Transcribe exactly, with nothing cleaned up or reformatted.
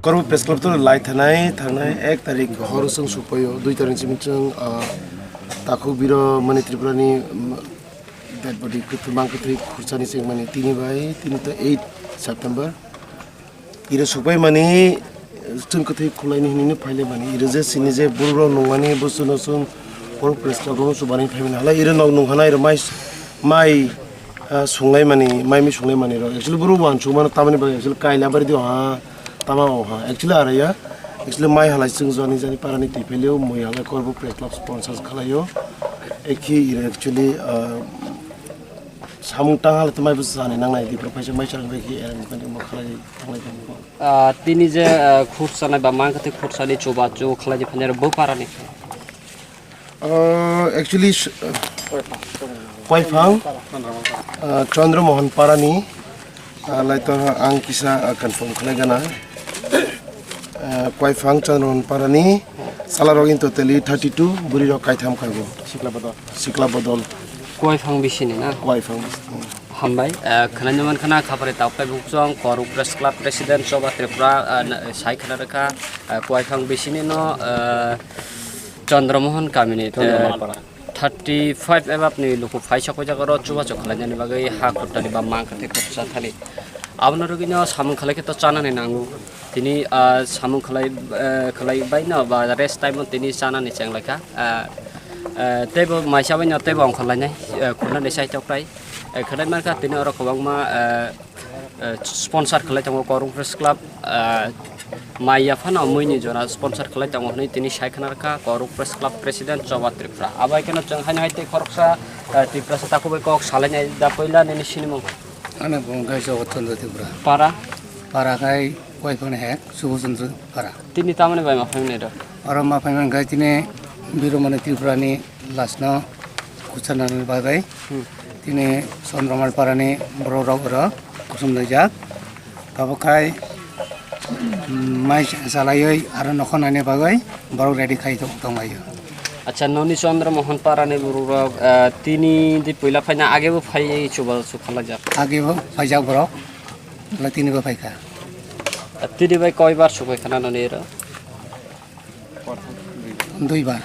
Kormo Press Club to lai thanai, thanai ek tarik horo chwng supaio, dui tarik simi chwng, ah, Takhuk Biro Mani Tripura ni, mm, dead body kwthwi mang kwthwi khursani chwng mani tini bai, tini to eight September. Iro supai mani, chwng kwthwi khulaini hinwi phaile mani, iro je sini je bururok nungmani, bo chwngno chwng Kormo Press Club rogo chubanai phaimani. Hala iro nok nungkhana, iro mai, mai, ah, sunglaimani, mai mi sunglaimani rok. Actually, buru wan sungmano tamani bagwi, actually, kaila bari di ha, tama o ha. Actually, araya, actually, mai halai chwng jani jani parani twi phailio, mui halai Kormo Press Club sponsor khalaio. Ekhi iro actually, ah, samung tang halai to mai bo chani nangnai di, bwrok kaisa mai chani bagwi arrangement mo khalai, khalai tong. Ah, tini je, ah, khursanai ba mang kwthwi khursani chubachu khalai di phainai rok bo parani. Ah, actually, s-, ah, Koiphang, ah, Chandra Mohan Parani, ah, lai to ang kisa, ah, confirm khlai gana. Ah, Koiphang Chandra Mohan Parani, sala rok in totally thirty-two, buri rok kaitham khago. Sikla bodol. Sikla bodol. Koiphang bisini na? Koiphang bisini. Hambai, eh, khwnani mankha na khapari taukhai bukchong, Kormo Press Club President Choba Tripura, eh, na-, sai khwna rwkha, eh, Koiphang bisini no, eh, Chandramohon kamini, eh, Chandramohon para. Thirty five above ni luku phai sok jaga ro chubachu khwlainani bagwi ha khurtani ba mang kwthwi khursa thani. Abono rwgwino samung khlai khe to chanani nango. Tini, ah, samung khlai, eh, khlai bai no ba rest time o tini chanani cheng lai kha. Ah, eh, teibo maisa bai no teibo ongkhor lainai, eh, khurnani sai tok tai. Eh, khwnai mankha tini oro kwbangma, eh, eh, sponsor khlai tongo Kormo Press Club, eh, maya phano muini jora sponsor khlai tongo hwnwi tini sai khna rwkha Kormo Press Club President Choba Tripura. Abo hai kheno chwng haino hai tei khoroksa, eh, Tiprasa takhuk bai kok salainai da puila nini sinimung. Ani bung khai Jogotchandra Tripura. Para? Para khai Koiphang ni hek Subhachandra Para. Tini tamani bai ma phaimani do? Oro ma phaimani khai tini Biromani Tripura ni last no khursanani bagwi. Hmm. Tini Chandramohon Para ni borok rok oro kuchum laijak. Abo khai, mm, mai salaiwi aro nokho naina bagwi borok ready khai tong-, tonglaio. Acha, noni Chandramohon Para ni borok rok, ah, tini di puila phaina age bo phai chubachu khwlaijak? Age bo phaijak borok, le tini bo phaikha. Ah, tini bai koi bar supai khana noni ero? Dui bar.